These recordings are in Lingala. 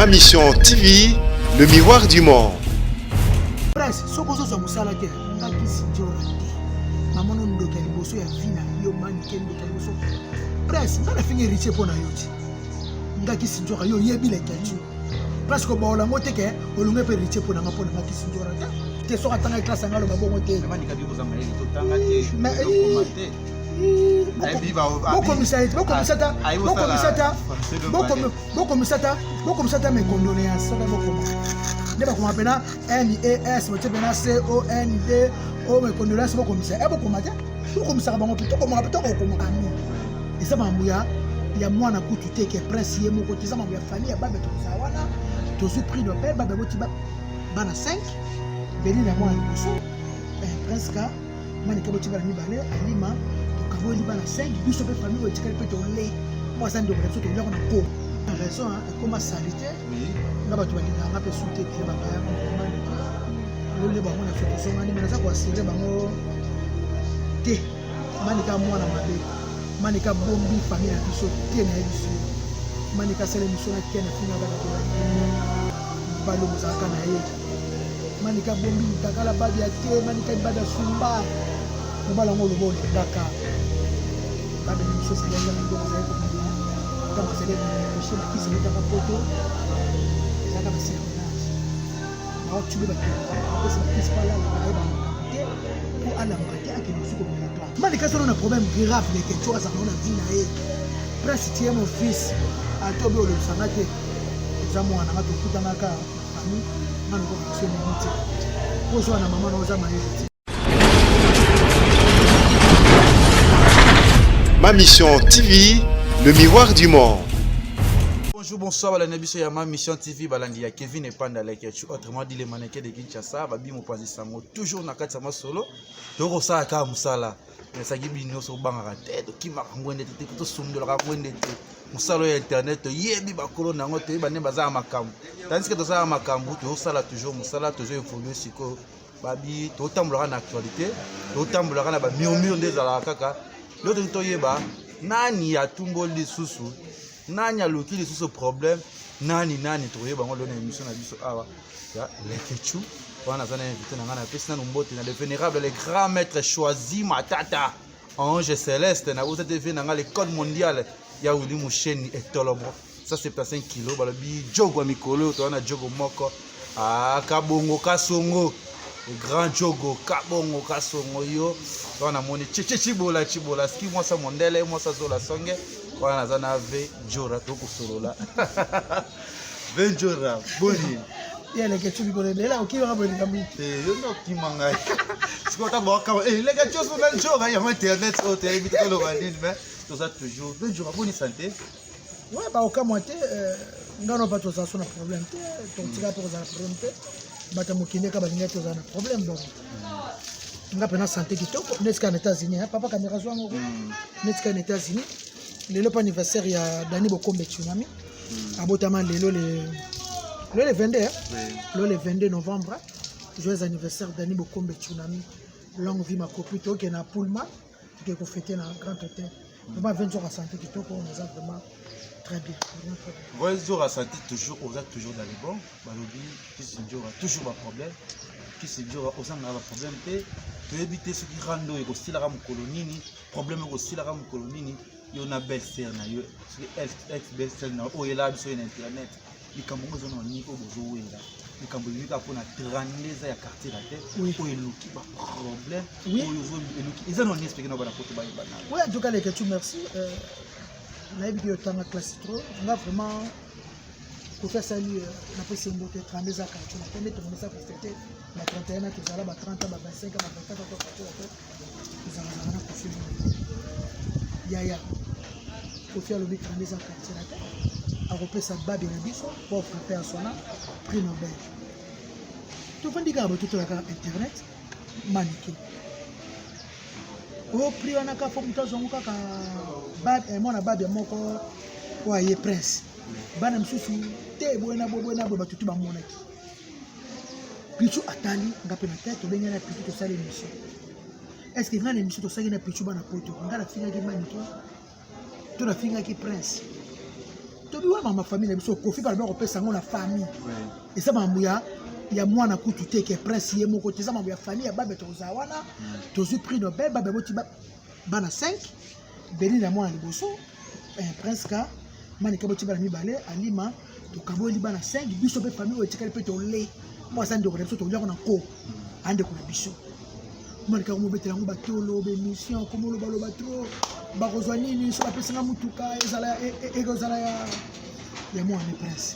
Mission TV, le miroir du monde. Prince, soki ozozwa mosala te nga kisi njora te namoni ndoki ya liboso ya vi na yo manike ndoki ya liboso prince nga nafingi héritier mpo na yo ti nga kisi njora yo oyebi leketio prince kobaola yango te ke olonge mpe héritier mpo na nga mpo na nga kisi njora te te soki atangaki classe yanga aloba bongo te bokomisa ye bokomisa ta bokomisa ta bokomisa ta bokomisa ta mes condoléances soki bokoma nde bakoma mpena nes batie mpena c o n d o mes condoléances bokomisa e bokoma te tokomisaka bango mpe tokomaka mpe tokokomaka mingi eza makambo ya ya mwana kutu te ke prince ye moko te eza makambo ya famille ya babe tokozala wana tozwi prix nobel babe boti bana 5 belina mwana liboso eh, prince ka manike boti bana mibale alima tokaboli bana 5 biso mpe famille oyo etikali mpe tole mwa aza ndeko na biso toliako na ko raison ekoma salite nga bato balingaka nga mpe su te ebele babayaka manike lole bango na foto ezongani me naza koasire bango te manika mwana mabe manika bombi famille na biso te nayebi biso manika asala emission na ken afinga bana balongo ozalaka na ye manika bombi mutakala babia te manika ibada sumba mobala yango oloba olingaka babeli biso ezalaki na biloko ezali komela ntango azali komela bakisi eutaka poto ezalaka na surveillance baotube bato apesa bakisi mpo alala ayeba makambo te mpo alamuka te akende mosusu komela kla malika solo na problème grave leke tio azalaka na vie na ye prince tie mon fils ata obe olobisanga te oza mwana nga tokutanaka famille nga lokola biso elingi te ozwa na mama na oza mayele te. Ma Mission TV, le miroir du monde. Bonjour, bonsoir, balandi biso ya Ma Mission TV, balandi ya Kevin Epanda Leketchu, autrement dit les mannequins de Kinshasa, babi mopanzi sango toujours na kati ya masolo, tokosala kaka mosala. Esaki bino so bangaka te, tokimaka ngwende te, tosundolaka ngwende te. Mosala oyo ya internet toyebi bakolo na yango, toyeba nde baza ya makambo. Tandis que tozala makambo, tozosala toujours mosala, tozo évoluer sikoyo. Babi totambolaka na actualité, totambolaka na ba murmure nde ezalaka kaka. Lelo tolingi toyeba nani atumboli lisusu, nani aluki lisusu problème, nani nani tokoyeba yango lelo na émission na biso awa ya Leketchou. Wana naza na invité na ngai, napesi nanu mbote na le vénérable, le grand maître Choisi Matata, ange céleste na Bosa TV na ngai, l'école mondiale ya Willy Musheni etolobo 175 kilo balobi jogo ya mikolo toza na jogo moko ah, kabongo kasongo grand jogo kabongo kasongo yo wana namoni cheche chibola chibola ski mwasa mondele mwasa zola songe wana naza na ve jora tokosolola ve jora boni ye leke cubi kono ebele okimaka boye likambo te yo nde okima ngai sikoyo ntango bakama leke coso na jora yango internet oyo toyebi te toloba nini mais toza toujours ve jora boni sante. Ouais, bakokamwa te nga no mpa tozala so na problème te totika mpe kozala na problème te bato ya mokili kaka balingi tozala na problème donc nga mpena santé kitoko neti kaka na États-Unis papa kamera zwa yango neti kaka na États-Unis lelo mpe anniversaire ya Dani Bokombe Tsunami abotama lelo le lelo le 22 lelo le 22 novembre joyeux anniversaire Dani Bokombe Tsunami longue vie ma copine tokende na Pullman toke kofete na Grand Hôtel. Vraiment 20 jours à santé kitoko, on eza vraiment très bien. Vraiment très bien. 20 jours à santé toujours, oza toujours dans les bons. Balobi kisi njoka toujours ba problème. Kisi njoka ozanga ba problème te. Toyebi te soki rando ekosilaka mokolo nini, problème ekosilaka mokolo nini. Yo na belle sœur na yo, soki ex belle sœur na yo oyo elaka biso ye na internet. Likambo yango eza na nini oyo bozowela? Likambo ebimi kaka mpona 32 eza ya quartier na te oyo eluki ba problème oyo eluki eza na nini explique na bana poto bayeba na. Oui, en tout cas Leketchou, merci. Nayebi ke otanga classe trop. Nga vraiment Kofi asali napesi ye mbote 32 eza quartier na te nde tokomisa kofete na 31 tozala ba 30 ba 25 ba 24 to quartier na te tozalazala na Kofi yaya Kofi alobi 32 eza quartier na te akopesa babi na biso pauvre père sona prix Nobel tofandi kaka bototola kaka internet manike oyo prix wana kaka fo moto azwango kaka mwana babia moko oyo aye prince bana mosusu te boye na boye boye na boye bato tu bamonaki Pichu atali nga mpe na te tobengani na Pichu tosali émission est ce que nga na émission tosalaki na Pichu bana poto nga nafingaki manike to nafingaki prince to Tobi wana mama famille na biso, Kofi balobi akopesa yango na famille. Eza makambo ya mwana kutu te, ke prince ye moko te. Eza makambo ya famille ya Babia. Tokozala wana, tozwi prix Nobel. Babia boti bana 5, Benin ya mwana liboso, prince ka Manika boti bana mibale, alima. Tokaboli bana 5, biso mpe famille oyo etikali mpe tole mpo aza ndeko na biso, toliako na nko andeko na biso. Manika komobetela yango batolo bémission, komolobaloba trop, bakozwa nini? So bapesanga mutuka, ezala ekozala ya mwana prince.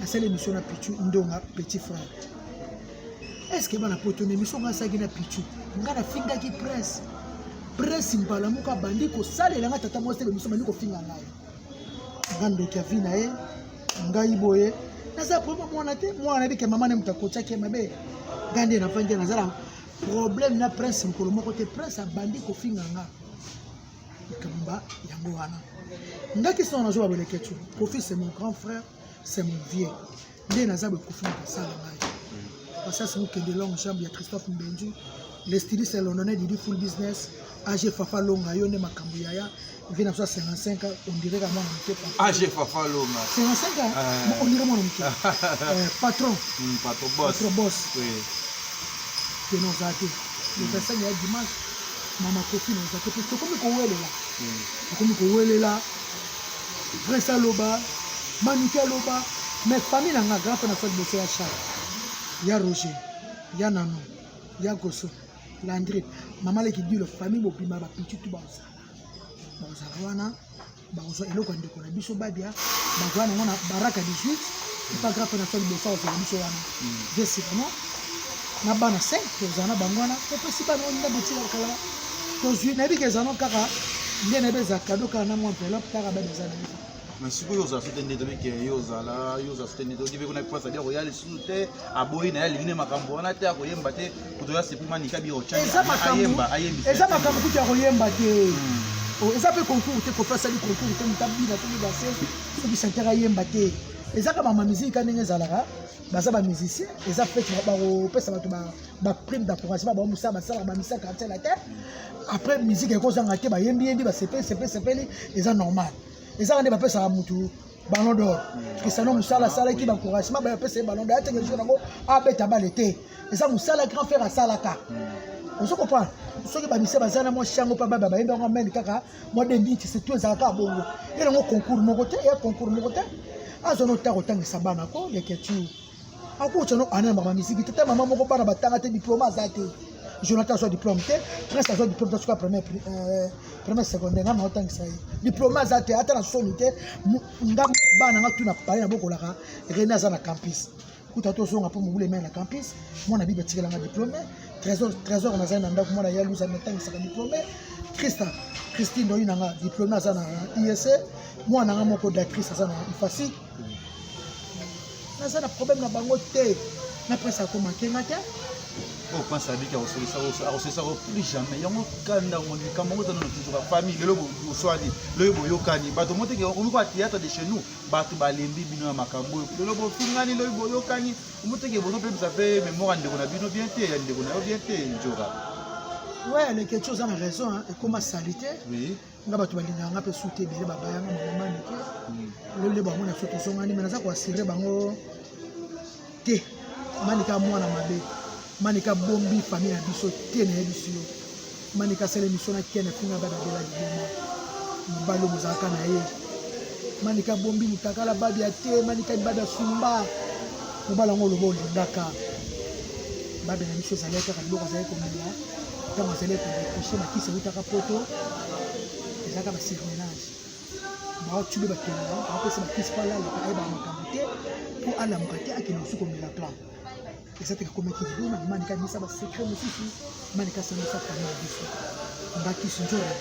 Nasali émission na Pichu Ndonga, petit frère. Est ce que bana poto na émission nga asalaki na Pichu, nga nafingaki prince? Prince mbala moko abandi kosalela nga tata mwasi te. Émission bandi kofinga ngai, nga ndoki ya vie na ye. Ngai boye naza problème mwana te. Mwana nayebi ke mama ne moto akotiaki ye mabe. Ngai nde nafandi, naza na problème na prince mokolo moko te. Prince abandi kofinga nga likambo yango wana. Ngaki sona nazoba boleke tu. Kofi, c'est mon grand frère, c'est mon vieux. Nde naza boye, Kofi moto asala ngai. Pasasi mokende longue jambe ya Christophe Mbenzu, le styliste londonais, Didi Full Business, AG Fafa Longa, yo nde makambo yaya. Vie na biso ya 55 ans, on dirait ka mwana moke. AG Fafa Longa. 55 ans, on dirait mwana moke. Patron. Patron boss. Patron boss. Oui. Te, naozala te le 25 ya dimanche. Mama Kofi, naoza te mpe tokomi kowelela, tokomi kowelela. Prince aloba, Manuki aloba, mais famille na nga, grand frère na so liboso ya Charles, ya Roger, ya Nano, ya Goso, Landry, mama leki Dilo, famille mobima, bapiti tu bazala, bazala wana. Bakozwa eloko ya ndeko na biso Babia, bakozwa nango na Baraka 18 epa grand frère na so liboso. Akozala biso wana vesikano na bana 5, tozala na bango wana. Topesi bana oyo ndambo etikala kala tozwi. Nayebi ke ezala no kaka nde nayebi, eza cadeau kaka na mwa enveloppe kaka Babia eza na biso. Mais sikoyo ozala so te nde tobi ke yo ozala, yo ozala so te nde toki mpe kuna. Prince abi akoya lisusu te, aboyi na ye, alingi ne makambo wana te, akoyemba te. Kutu oya sepui Manika bi eza makambo, eza makambo kutu ya koyemba te. Eza mpe concours te. Kofi asali concours te, moto abina soki danse, soki chanteur ayemba te. Eza kaka bama musique ndenge ezalaka, baza bamusicien. Eza fête, bakopesa bato baprime d'encouragement, bango mosala basalaka bamisa quartier la te. Après musique ekozanga te, bayembi yembi, basepeli sepeli sepeli, eza normal. Ezaka nde bapesaka mutu ballon d'or. Cristiano, mosala asalaki, baencouragement bapesa ye ballon d'or, atenge jour yango abeta bale te. Eza mosala grand frère asalaka, ozo comprendre? Soki bamisia baza na mwa shango mpa baba bayembi yango amene kaka mwa 2 minutes, c'est tout. Ezalaka kaka bongo. Ye nango concours moko te, ya concours moko te. Azwa no ta kotangisa bana ko leketu, akokutya no ana na bamisiki te. Ta mama moko, bana batanga te, diplôme aza te. Jonathan azwa diplôme te, Prince azwa diplôme te, soka première secondaire. Nga naotangisa ye, diplôme aza te, ata na soni te. Nga bana nga tuna pale na bokolaka. René aza na campus, kuta tozonga mpo mobulu emai na campus. Mwana Bibi atikelanga diplôme. Trésor, Trésor nazali na ndako, mwana ya Luza natangisaka, diplôme. Christa, Christine oyi nanga, diplôme, aza na ISC. Mwana nanga moko d'actrice aza na IFASIC. Naza na problème na bango te, na prince akomakenga te. Oyo prince abiki akosolisako plus jamais yango. Kanda ngo likambo yango eza nano toujours bafamille. Lelo boswani, loyo boyokani, bato mo teke okomi kwa théâtre de chez nous. Bato balembi bino ya makambo oyo. Lelo bofingani, loyo boyokani. Omo teke bozopebisa mpe mémoire ya ndeko na bino bien te, ya ndeko na yo bien te, Njoka. Ouais, lekeci, oza na raison. Ekoma sali te. Oui. Nga bato balingaka nga mpe su te, ebele babayanga. Mama mike, lelo bango na biso tozongani, me naza koassurer bango te. Manika mwana mabe, Manika bombi famille na biso te. Nayebisi yo, Manika asala émission na Ken, afinga ba babela liboma. Mobali oyo bozalaka na ye, Manika bombi mutakala Babia te. Manika Babia sumba mobali yango, oloba olingaka Babia na biso. Ezalaki kaka biloko azalaki komela ntango azalaki kodécrocher bakisi eutaka poto, ezalaka basurmenage. Baotube batonga, bapesa bakisi mpo alalaka, ayebaka makambo te, mpo alamuka te, akende mosusu komela plan. Eza te kakomaki liboma. Manika abimisa basecret mosusu, Manika asambisa famille na biso. Ngakisi nzora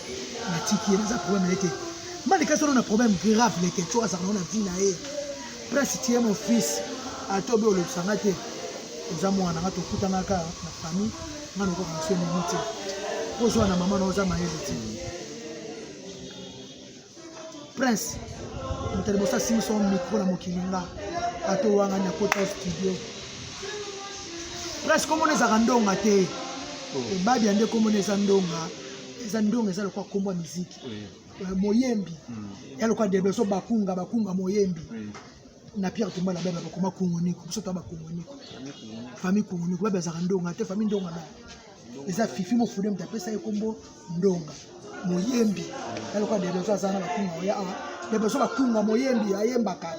natiki ye, naza problème na ye te. Manika aza na problème grave, leke tio azalaka nango na vie na ye. Prince, tie mon fils, ata obe olobisanga te, oza mwana nga, tokutanaka na famille. Nga nakoka biso enemi te, kozwa na mama na oza mayele te. Prince, moto ya liboso asimisa micro na mokili nga, ata owangani akota studio. Prince, komona ezalaka ndonga te. Ebabia nde komona eza ndonga, eza ndonga, eza lokwa kombo ya miziki, moyembi. Ya lokola Debeso bakunga bakunga moyembi na Pierre Tumba na bebe bakoma kungoniko, biso to bakungoniko, famille kungoniko. Bebe azalaka ndonga te, famille ndonga na eza Fifi Mofude, moto apesa ye kombo ndonga moyembi. Ya lokola Debeso aza na bakunga oya awa, Debeso bakunga moyembi ayembaka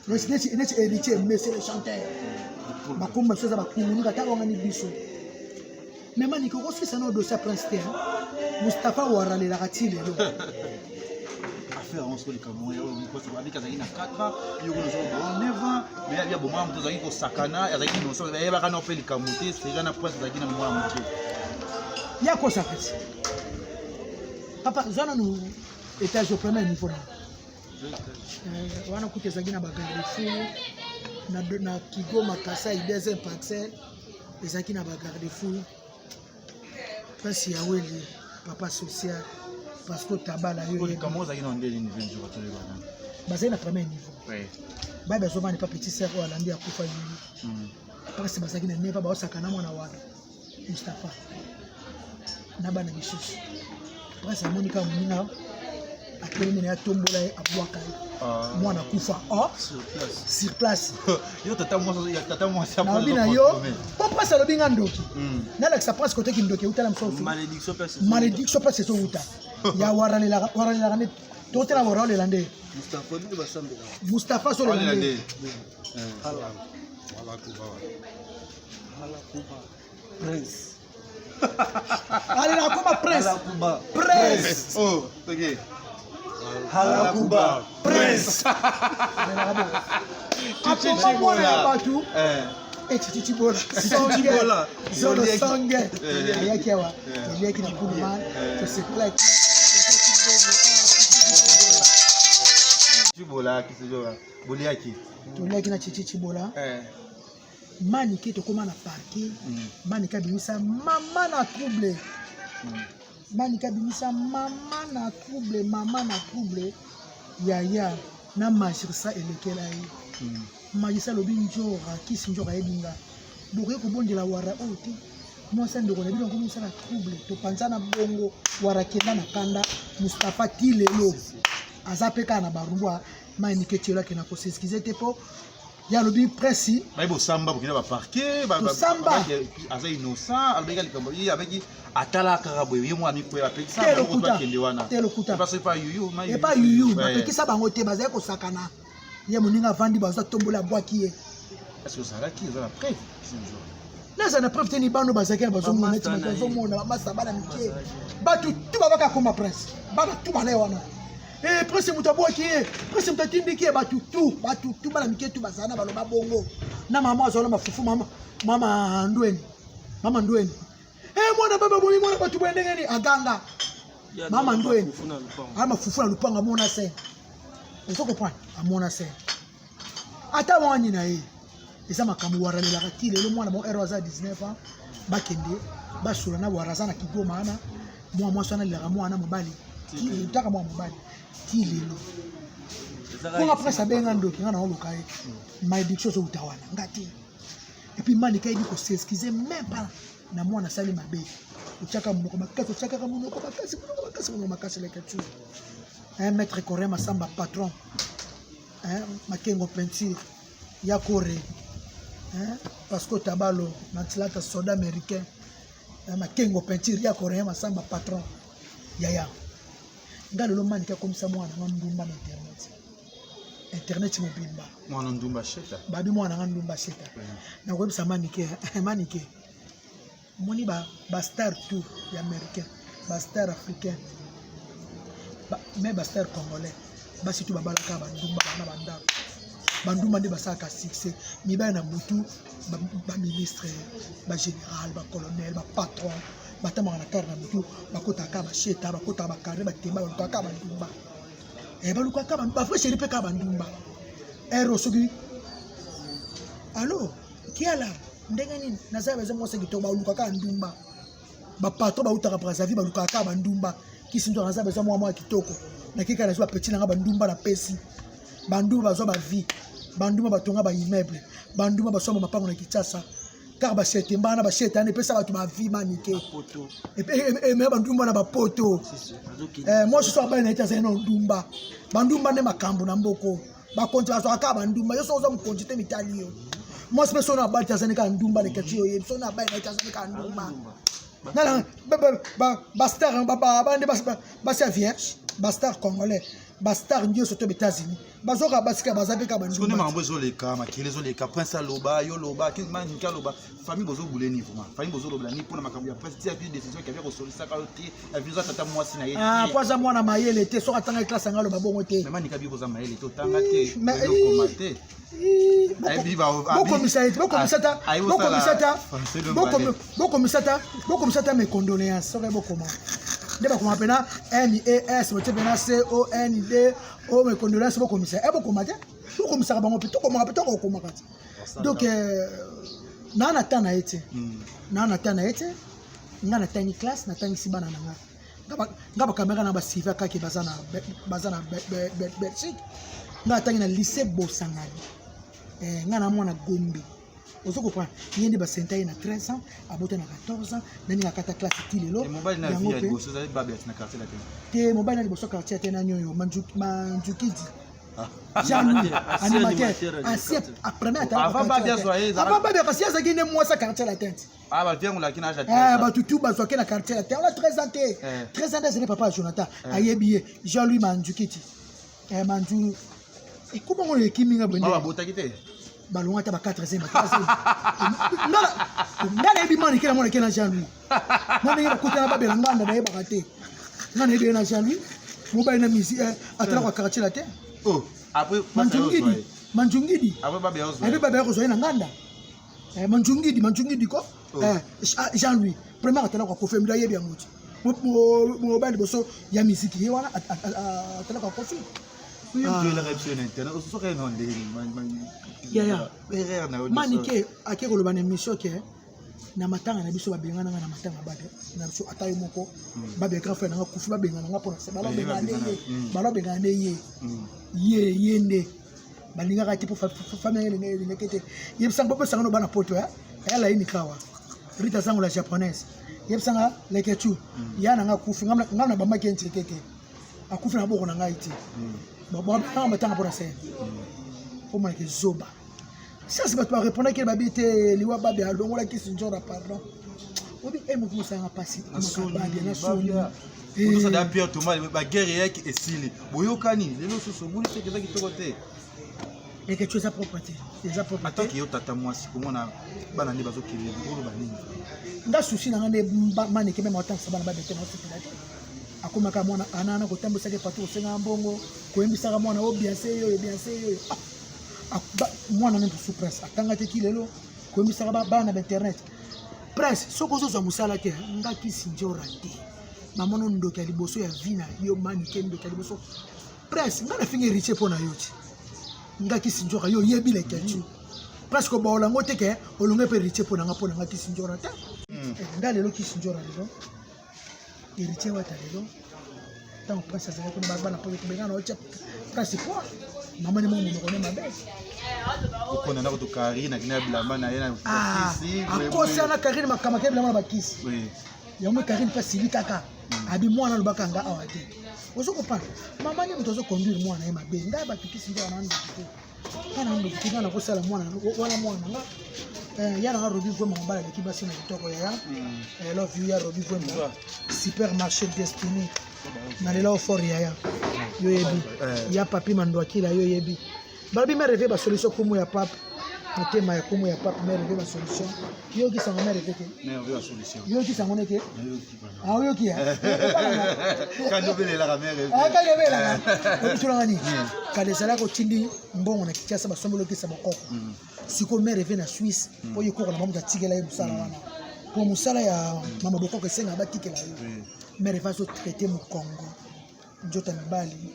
neti héritier, monsieur le chanteur. Bakomba biso eza bakungoniko, ata wangani biso. Mais Manike, okosisa na dossier ya Prince te. Mustapha Wara alelaka ti lelo. Affaire yango sikoyo, likambo oyo abiki azalaki na 4 ans, yo kuna ozo 9 ans, mais ya bomwana moto azalaki kosakana, azalaki innocent, ayebaka na mpe likambo te. Seka na Prince azalaki na mwana moke. Ya kosaka ti papa, zwa nanu étage au premier niveau na wana kuta ezalaki na bagarde-fou na Kigoma Kasai, deuxième parcelle ezalaki na bagarde-fou. Prince Yaweli, papa social, parce que tabala yo. Likambo ozalaki na ndenge nini? 20 jours toyebana. Bazali na premier niveau, baye bazomana pa petit sœur oyo alandi akufa yulu. Prince bazalaki na neva, baosaka na mwana wana Mustapha na bana misusu. Prince amoni kaka moninga atelemi na ye, atombola ye, abwaka ye, mwana akufa sur place. Yo tata mwasi, tata mwasi. Nalobi na yo mpo Prince alobi nga ndoki. Nalakisa Prince koteki ndoki eutala mosusu, malédiction place ezowuta ya waralelaka nde totala wara olela nde Mustapha azolela nde. Prince. Alela akoma Prince, Prince. Oh, ok. Halakuba Prince. Akoma mwana ya bato etititibola zono songe ayaki awa, toliaki na Pullman, tosepelaki. Cibola boliaki. Toliaki na Chichi Cibola. Manike, tokóma na parquet. Manike abimisa mama na trouble, Manike abimisa mama na trouble, mama na trouble. Yaya na magistrat elekela ye. Magistrat alobi njora kisi njora ayebi nga, bokoki kobondela wara oyo te, mwasi ya ndeko na bino akomi kosala trouble. Topanza na bongo, wara kenda na kanda. Mustapha ti lelo aza mpe kaka na barumbwa. Manike tielo akenda kos'excuser te mpo ye alobi Prince. Baye bosamba, bokenda baparquet. Tosamba. Aza innocent, alobaki likambo ye abeki, atala kaka boye, ye mwana mikwela, apekisa. Te, lokuta. Bakende wana. Te, lokuta. Parce epa yuyu. Epa yuyu bapekisa bango te, bazali kosakana. Ye moninga avandi, baza tombola, abwaki ye. Est-ce que ozalaki, oza na preuve? Naza na preuve te. Ni bano bazalaki na bazomona neti bato bazomona bamasa, bana mike, bato tu babaka koma Prince, bana tu bana ye wana. Eh, Prince moto abwaki ye, Prince moto atindiki ye, bato tu, bato tu, bana mike tu bazala na baloba bongo. Na mama azala mafufu, mama, mama Ndweni, mama Ndweni. Eh, mwana baba bomi mwana bato boye ndenge nini? Aganga mama Ndweni ala mafufu na lupango, amona se ozo comprendre, amona se ata wani na ye eza makambo. Waralelaka ti lelo mwana mo ero aza 19 ans, bakende basola na wara aza na Kigoma wana. Mwa mwasi wana alelaka mwana mobali, taka mwana mobali ti lelo. Mponga Prince abenga ndoki, nga naoloka ye malédiction ezowuta wana, nga te. Et puis Manika ayebi kos'excuser même pas na mwana asali mabe. Otiaka monoko makasi, otiakaka monoko makasi, monoko makasi, monoko makasi. Lecture un maître coréen Masamba patron, hein, Makengo peinture ya kore, hein, Pasco Tabalo Mantilata, soldat américain, hein, Makengo peinture ya coréen Masamba patron. Yaya nga lelo Manika akomisa mwana nga ndumba na internet, internet mobimba. Mwana ndumba sheta. Babi mwana nga ndumba sheta. Nakoyebisa Manike, Manike, moni bastar ba tout ya américain, bastar africain, mais bastar congolais, basi tu babalaka bandumba bana bandako, bandumba nde basalaka succès. Mibali na butu, baministre, bagénéral, bacolonel, bapatron batambaka na kare na butu, bakotaka basheta, bakotaka bakare, batemba, balukaka bandumba, balukaka bavrai chéri mpe kaka bandumba. Ero soki alo kiala ndenge nini naza baza mwasi kitoko, balukaka kaka ndumba. Bapatron bautaka Brazzaville, balukaka kaka bandumba. Kisi nzoka naza baza mwa mwa kitoko, nakeka nazwa bapeti nanga bandumba, napesi bandumba, bazwa bavie, bandumba batonga baimmeuble, bandumba basomba mapango na Kinshasa. Kaka bashetemba wana, bashetani epesa bato bavi manike, emea bandumba na bapoto. Mwasi so abali na ye te, azali na ndumba. Bandumba nde makambo na mboko. Bakonzi bazwaka kaka bandumba. Yo so oza mokonzi te, mitali yo. Mwasi mpe so na abali te, azali kaka ndumba. Leketi oyebi so na abali na ye te, azali kaka ndumba. Bastar bande basi ya vierge, bastar congolais, bastar nyonso to États-Unis, bazoka basika baza mpe kaka bandumba. Makambo ezoleka, makili ezoleka. Prince aloba, yo loba, Manike aloba, famille bozobule ni vraiment, famille bozolobela ni mpona makambo ya Prince. Tia décision kiavia kosolisaka yo te, avi oza tata mwasi na ye. Po aza mwana mayele te. Soki atanga classe yanga, aloba bongo te. Manike abi boza mayele te, otanga te, okoma te. Bokomisa ye, bokomisa ta, bokomisa ta, bokomisa ta, bokomisa ta mes condoléances. Soki bokoma nde bakoma mpena n e s, botie mpena c o n d o, mes condoléances. Bokomisa e, bokoma te, bokomisaka bango mpe tokomaka mpe tokokomaka te. Donc naa na temps na ye te, naa na temps na ye te. Nga natangi classe, natangisi bana na nga. Nga bacaméra na basuivi kaki baza na Belgique. Nga atangi na lycée Bosangani. Nga na mwana Gombe, ozo comprendre? Ye nde basenta ye na 13 ans, abota na 14 ans. Nani akata classe ti lelo. Yango te, mobali na liboso quartier te. Nani oyo? Manzukidi Jean-Louis, animateur ancien, premier. Avant Babia, kasi azalaki nde mwasi quartier latin. Bato tu bazwaki na quartier latin wana 13 ans te, 13 ans nde azali. Papa ya Jonathan ayebi ye, Jean-Louis Manzukiti, Manzu ekobango ekiminga. Babotaki te. Balonga ata ba 4 ans. Nga nayebi Manike, na monake na Jean-Louis na ndenge bakutana babela nganda, nayebaka te. Nga nayebi ye na Jean-Louis, mobali na misi atalaka quartier latin. Manjungidi, Manjungidi ayebi babela kozwa ye na nganda. Manjungidi, Manjungidi ko Jean-Louis premier atalaka Kofi Emido, ayebi yango ti. Mobali liboso ya miziki ye wana atalaka Kofi. Yaya Manike ake koloba na émission ke na matanga na biso babengana nga na matanga babe na biso. Ata yo moko, babe, grand frère nanga kufi, babengana nga mpona balobengana nde ye, balobengana nde ye, ye ye nde balingaka te, mpo famille elingaki te. Yebisanga, bopesanga no bana poto ayala kawa Rita Sango la japonaise. Yebisanga Leketu, ya nanga kufi, nga na bambaki ye nzete te, akufi na maboko na ngai te. Babanga matanga mpona sene omonaka ezoba sasi. Bato barépondaki babi te, liwa babi alongolaki Sinjora, pardon, obi e moto mosalanga mpasi babia na soni. Osada Pierre Thomas, baguerre eyaki, esili, boyokani. Lelo susu omoni soki eza kitoko te. Ekecu eza propre te, eza propre. Ataki yo tata mwasi, komona bana nde bazokende, oloba nini? Nga souci na nga nde Maneke meme otangisa bana babete na osepela te. Akomaka mwana anana kotambwisaka partout, kosengaka mbongo, koyembisaka mwana o bianse yoyo, bianse yoyo. Mwana nde mosusu Prince atanga te ti lelo, koyembisaka bana ba internet. Prince, soki ozozwa mosala te, nga kisi nzora te. Bamona ndoki ya liboso ya vie na yo Manike, ndoki ya liboso Prince. Nga nafingi Héritier mpo na yo ti. Nga kisi nzoka, yo oyebi Leketu presque obaola yango te ke olonge mpe Héritier mpo na nga, mpo na nga kisi nzora te. Nga lelo kisi nzora, lelo Héritier wata, lelo ntango Prince azalaki kuna, bana po tobenga na otya Prince po mama ne moko monoko ne mabe. Okona ndako to Karine akina bilamba na ye na bakisi. Akosi ana Karine makambo ake bilamba na bakisi yango. Karine mpe asili kaka, abi mwana alobaka nga awa te. Ozo kopana mama nde moto azoconduire mwana ye mabe. Ngai bato kisi nde wana ndoki te, nga na ndoki te. Nga nakosala mwana wana, mwana na nga ya nanga Robi Vwema, mobala aleki basi na kitoko. Yaya, love you ya Robi Vwema, supermarché Destiny nalela ofort. Yaya, yo yebi ya papi Mandwakila, yo yebi balobi me reve basolution kumu ya pape, motema ya kumu ya pape me reve basolution. Yokisango me reve te, yokisango nete aoyoki. Kandobelelaka. Obitolanga nini? Kala ezalaki otindi mbongo na Kinshasa, basombeli okisa bokoko. Sikoyo mare eve na Suisse mpo ye koko na bamoto atikela ye mosala wana, mpo mosala ya mama bokoko esengaka batikela yo. Mare eve azotraite mokongo, nzoto ya mibali,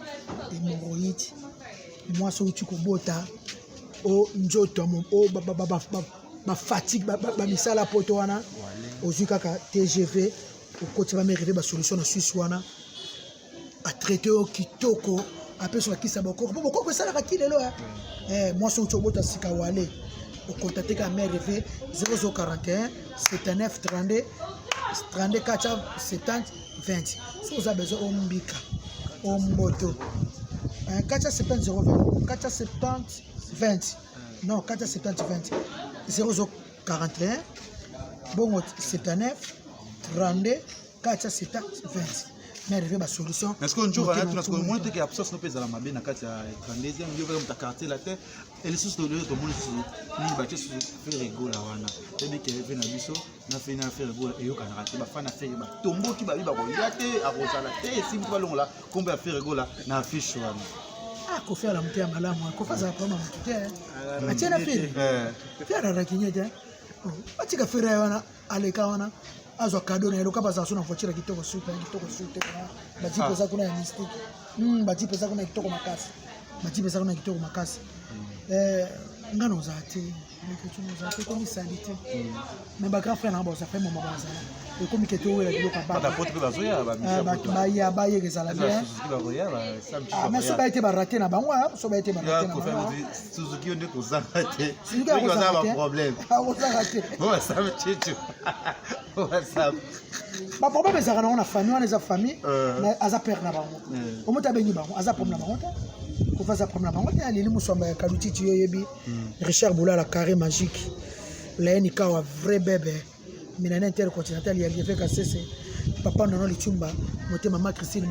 hémorroïde, mwasi outi kobota, o nzoto o bafatigue, bamisala poto wana. Ozwi kaka TGV, okoti bamere eve basolution na Suisse wana, atraite yo kitoko, apesi bakisa bokoko, mpo bokoko esalaka ti lelo. Mwasi outi obota sika wale. Ocontacte kaka Mère Reve 0041 79 32 32 470 20. Soki oza besoin ombika omboto 470 020 470 20, non, 470 20 0041 bongo 79 32 470 20. Mère Reve, basolution. Est-ce que njoka na tuna sikoyo moni teke absence no mpe ezala mabe na kati ya 32e yo kaka moto quartier la te lisusu tolelo tomoni susu nini batie susu Ferre Gola wana toyebi ke ve na biso na fe na Ferre Gola eyokanaka te. Bafana Ferre batomboki, babi bakoya te, akozala te, esimbi balongola nkombo ya Ferre Gola na affiche wana. Ah, Kofi ala moto ya malamu. Kofi azala problème ya motu te. Atie na Ferre, Ferre arakinye te. Batika Ferre wana, aleka wana, azwa cadeau na ye. Loka bazala so na voiture ya kitoko, supe ya kitoko, su te. Bajeep eza kuna ya mystique. Bajeep eza kuna ya kitoko makasi, bajeep eza kuna ya kitoko makasi. Nga na ozala te, ozala te, ekomi sali te. Mais bagrand frère nanga baza pe moma, bazala, ekomi ke towela biloko ya bato baya bayeka, ezala bien. Mais so baye te, barate na bango, so baye te, barate na bango. Suzuki yo nde kozanga te. Suzuki akozanga te. Problème. Akozanga te. Basam checho, basam. Baproblème ezalaka nango na famille wana, eza famille. Mais aza père na bango, omoto abengi bango, aza problème na bango te. Kofa aza problème na bango te. Aleli Moswamba ya Kalutiti, yo oyebi Richard Boulala, carré magique, Layeni Kawa, vrai bebe minane intercontinental ya Lieve Kasese, papa Nono Lichumba motema, ma Christine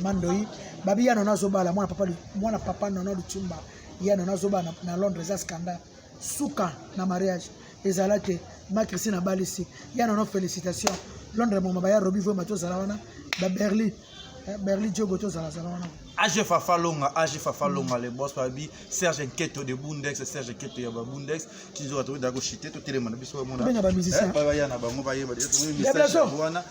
Mandoi babi ya Nono azobala mwana papa, mwana papa Nono Lichumba ya Nono azobala na Londres. Eza scandale, suka na mariage ezala te. Ma Christine abalisi ya Nono, félicitation. Londres moma baya Robi Voema, tozala wana ba Berlin, Berlin Jogo, tozalazala wana. AG Fafa Longa, AG Fafa Longa, le boss babi Serge Nketo de Bundex, Serge Nketo ya ba Bundex, kizo to da ko chiter to telema na biso mona. Benga ba musicien. Ba ya na bango ba yeba déjà to Ya message Blazo. wana.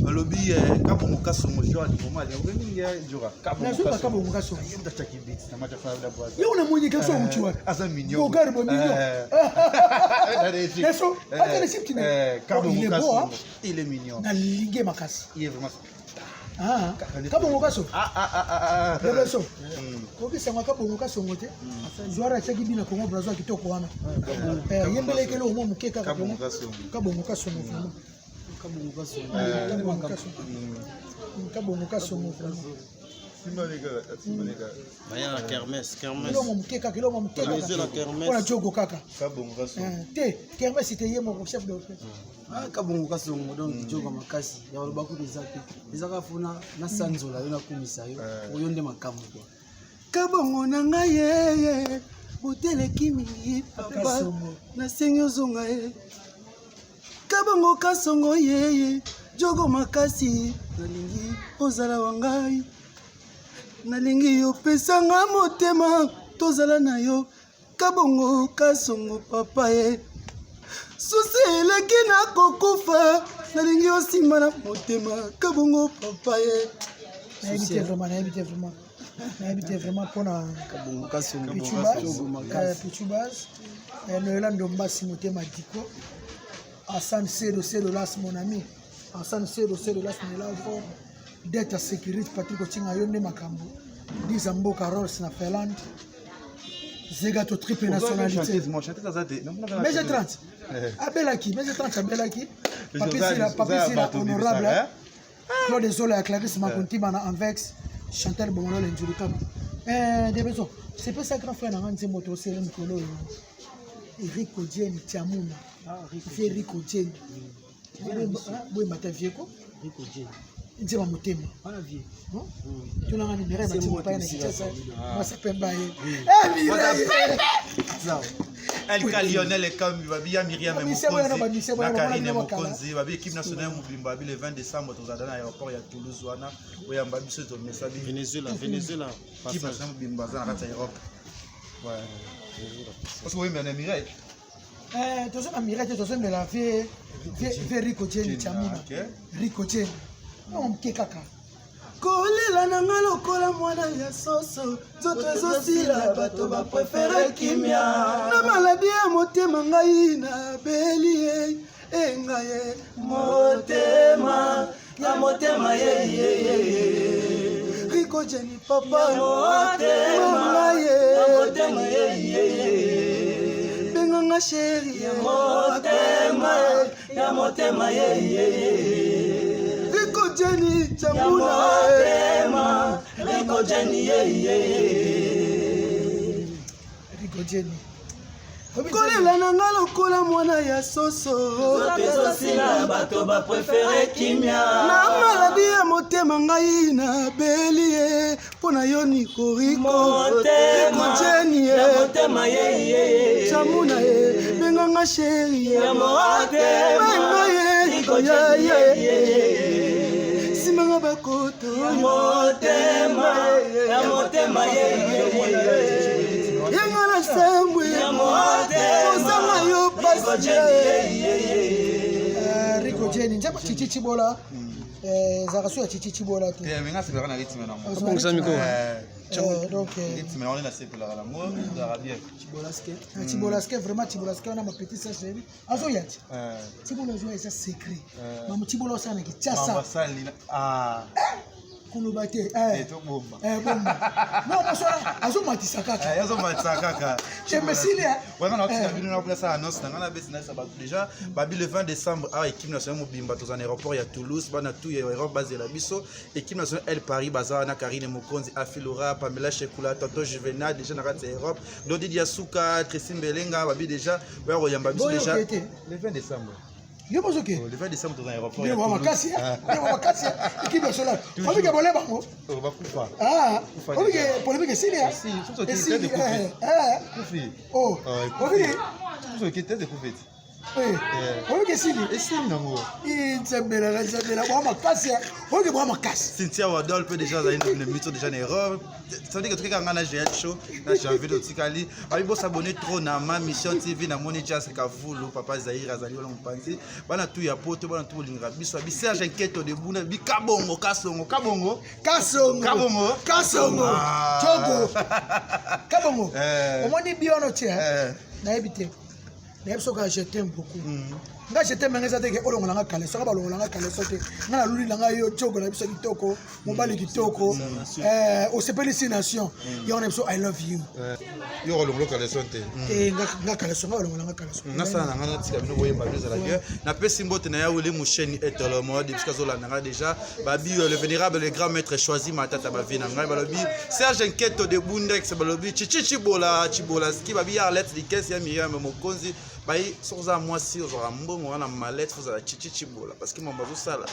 Balobi Kabongo Kasongo joie du moment, ya mingi ya jora. Kabongo Nazoba Kasongo. Kabongo Kasongo. Yemba chaki beat na match fa da boise. Ye una mwenye kaso uchi wapi? Aza mignon. Bogari bo mignon. Yeso, ata receipt ne. Eh, Oh, il Kabongo est beau, hein? Kasongo. Il est mignon. Nalingi makasi. Il est vraiment Ah, Kabongo Kasongo. Ah ah ah ah ah. Bebeso kokisango Kabongo Kasongo te, zwara atiaki bina Congo Brazo ya kitoko wana. Yembeleki eloko mwa moke kaka. Kabongo Kasongo. Kabongo Kasongo vraiment. Kabongo Kasongo. Kabongo Kasongo, Kabongo Kasongo vraiment. Baya na kermesse, kermesse. Eloko moke kaka, eloko moke Venezuela kaka kermesse. mpona jogo kaka. Kabongo Kasongo. Te, kermesse te, ye moko chef d'orchestre. Ah, Kabongo Kasongo, donc joka makasi ya koloba kutu eza te, eza kaka funa nasanzola yo, nakumisa yo, oyo nde makambo kwa Kabongo na ngai yeye boteleki mingi papa. Kasongo. Nasengi ozonga ye Kabongo Kasongo yeye jogo makasi, nalingi ozala wa ngai, nalingi opesanga motema, tozala na yo Kabongo Kasongo papa ye susi eleki na kokufa, nalingi osimba na motema Kabongo papa ye. Nayebi te vraiment, nayebi te vraiment, nayebi te vraiment mpona Kabongo Kasongo. Pichubas, Noela Ndombasi motema, Diko Hassan Sedo Sedo Las, mon ami Hassan Sedo Sedo Las, Noela fort dete ya sécurité, Patrick Otinga, yo nde makambo, Diza Mboka, Rolls na Finlande, Zega to triple nationalité. Mege 30 abelaki, Mege 30 abelaki, Papisila, Papisila honorable Claude Zola ya Clarisse Makontima na Anvex, Chantal Bomolole Nzulukama Debeso sepesa grand frère nanga nzembo tosele mikolo oyo, Eric Odieni Tiamuna, vie Eric Odieni boyembata vieko nzemba motema tunanga ni Mireille Matimbo pai na Kinshasa, mwasa pemba ye. Mireille. LK Lionel Ekambi, babi ya Myriam Ba wana, Mokonzi ba na wana, Karine bamona bino. Mokonzi, babi équipe nationale mobimba, babi le 20 décembre tozala na aéroport ya Toulouse wana, oyamba biso tomesa bi Venezuela, Venezuela. Équipe nationale mobimba aza na kati ya Europe. Ouais. Parce que oyemba na Mireille. Toza na Mireille te, tozembela vie Rico Jeni Tiamuna. Ok. Rico Jeni moke kaka. Kolela na nga lokola mwana ya soso, nzoto ezosila, bato baprefere kimia na maladi ya motema, ngai nabeli ye enga ye motema ya motema ye Riko Jeni papa motema ye, benga. Benganga chéri ya motema, ya motema ye ye. Rico Jenny Chamuna motema, Rico Jenny ye ye. Rico Jenny. Kolela na nga lokola mwana ya soso. Ezosila bato baprefere kimia. Na maladi ya motema ngai nabeli ye mpo na yo nikoriko. Rico Jenny ye. Ya motema ye ye. Chamuna ye benganga chéri Ya motema. Benga ye Rico ya Jenny ye ye ye. Simanga bakoto Ya motema, ya motema ye ye. Yenga na sambwe Ya motema. kozanga yo Rico pasi Jenny ye ye ye. Rico Jenny nzembo Chichi Chibola ezalaka so ya Chichi Chibola te. Te, mais nga sepelaka na rythme nango. Obongisa micro. Donc Rythme nango nde nasepelaka nango, ezalaka bien. Chibolaske, vraiment Chibolaske wana ma petite sœur chérie azoya ti. Chibola azoya eza secret. Mamu Chibola osala na Mambo Kinshasa asali na- ah, koloba te. eh, tobomba. Bomba. Non, mosola azomatisa kaka. Eh, azomatisa kaka. Je me suis dit, hein. Wana na otika bino na place annonce na nga na besi na sa bato déjà babi le 20 décembre a équipe nationale mobimba toza na aéroport ya Toulouse bana tout ya Europe bazela biso équipe nationale El Paris baza wana Karine Mokonzi Afilora Pamela Shekula Tonton Juvenal déjà na kati ya Europe Dodi Diasuka Tracy Mbelenga babi déjà baya koyamba biso Boyo déjà okete. le 20 décembre. Yo bozoke. Oh, le 20 décembre toza na aéroport ya Nde wa Toulouse. makasi, nde wa makasi équipe nationale. Obike bole bango. Oh, bakufa. Ah, Kufa obike déjà. polémique esili. Esili, soki okei, Esili. tete kufi. Kufi. Oh, Oh, ekufi. obike Soki okei, tete kufi. obike esili. Esili nango. Nzambela, nzambela, bwa makasi. Obike bwa makasi. Cynthia Wadol peut déjà aller na mito déjà na erreur. Ça veut dire que tout nga na GL show na janvier totikali. Babi bo s'abonner trop na ma mission TV na moni jazz Kavulu papa Zahir azali wala mopanzi. Bana tout ya poto bana tout bolinga biso bi Serge Nketo de Buna bi Kabongo Kasongo Kabongo Kasongo. Kabongo. Kasongo. Ah. Chogo. Kabongo. Eh. Omoni biono tie. Eh. Nayebi te. Nayebi soki je t'aime beaucoup. Nga je t'aime nga eza te ke olongola nga kaleso nga balongola nga kaleso te nga naluli na ngai yo tiogo na biso kitoko mobali kitoko osepelisi nation yango na biso I love you. Yo kolongola kaleso te. Te nga kaleso nga balongola nga kaleso. Nasala na ngai natika bino boyemba bino ezala bien. Napesi mbote na ya Willy Musheni etolo moadi bisika azolanda ngai déjà babi le vénérable le grand maître choisi matata bavi na ngai balobi Serge Nketo de Bundex balobi Chichi Chibola Chibola ski babi ya Arlette Likes ya Miriam Mokonzi bayi soki oza mwasi ozwaka mbongo wana mallette fo ozala Chichi Chibola parce que mambo azosala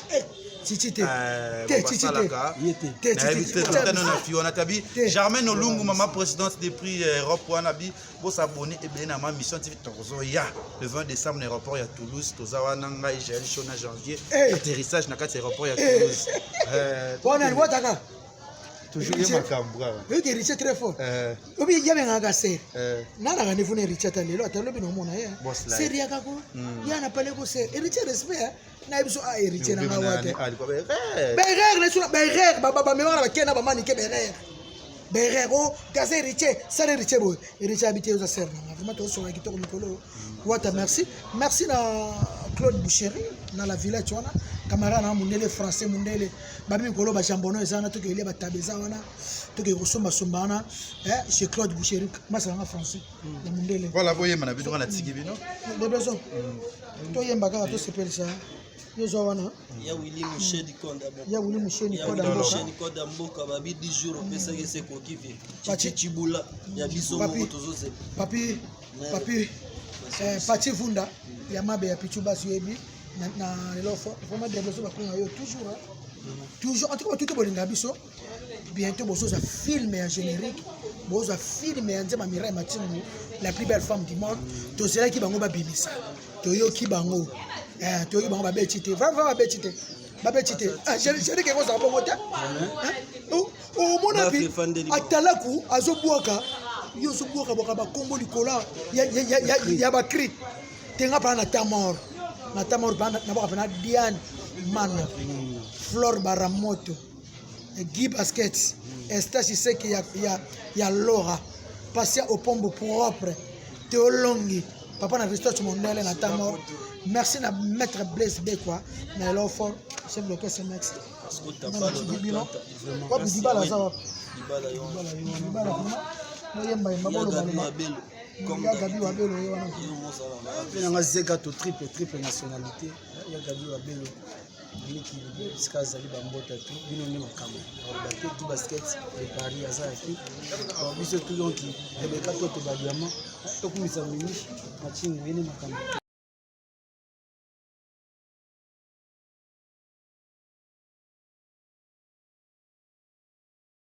Chichi te. Te Chichi te. Te nayebi Chichi te te. totano na fi wana tabi Te. Germaine Olungu mama présidente des prix Europe wana bi bosabone ebele na ma mission TV tokozoya le 20 décembre na aéroport ya Toulouse toza wana ngai Jael Show na janvier Eh. atterrissage na kati ya aéroport ya Toulouse. Wana wataka. Toujours ye makambo kaka. Oyoki Héritier très fort. Obi yabengaka ser. Nalaka ndefuna Héritier ata lelo ata lobi naomona ye. Boss life. Ser yaka ko. Ya na pale ko ser. Héritier respect. Nayebi so a Héritier na nga wate. Berere na suna berere ba ba memaka na bakena ba manike berere. Berere o gaza Héritier, sala Héritier boye. Héritier habité oza ser na nga. Vraiment tosoka kitoko mikolo. Wata merci. Merci na Claude Boucherie na la village wana. Camarade na mundele français mundele. Babi mikolo ba jambono eza wana toke elia ba tabeza wana. Toke kosomba somba wana. Chez Claude Boucherie, masala nga français. Ya mundele. Voilà boyemba na bino nga natiki bino. Bebezo. Toyemba kaka tosepelisa. Yo zwa wana. Ya Willy Musheni Konda mboka. Ya Willy Musheni Ya Konda Willy mboka. Musheni Konda mboka babi 10 jours opesaki ese ekoki vie. Pachi. Chichi Chibula ya biso Papi. moko tozozela. Papi, papi, Pachi Vunda, ya mabe ya Pichu Basi yebi na lelo vraiment développé bakonga yo toujours hein. Toujours en tout cas tout bolinga biso bientôt bozoza film ya générique bozoza film ya nzema Mireille Matingu la plus belle femme du monde tozelaki bango babimisa toyoki bango toyoki bango babeti te vraiment babeti te babeti te générique ekozala bongo te omona bi atalaku azobwaka yo ozobwaka bwaka bakombo likolo ya bakri tenga mpana na tamor na tamor nabwaka mpena Diane Mana Flore Baramoto Guy Basket Esther Siseki ya Laura Pasia Opombo propre Théolongi papa na Christophe Mondele na tamor merci na maître Blaise Bekwa na Elo Fort chef d'orchestre Max wapi Dibala aza wapi Dibala vraiment noyemba yemba boloba Ya Gabi Wabelo ye wana. Mpe nanga zeka to triple triple nationalité ya Gabi Wabelo mikili bisika azali bambota tu bino nde makambo nakoloba te tu basket de Paris aza yaki biso tu donc Rebeka toto badiamant tokumisa mimi machingu ye nde makambo.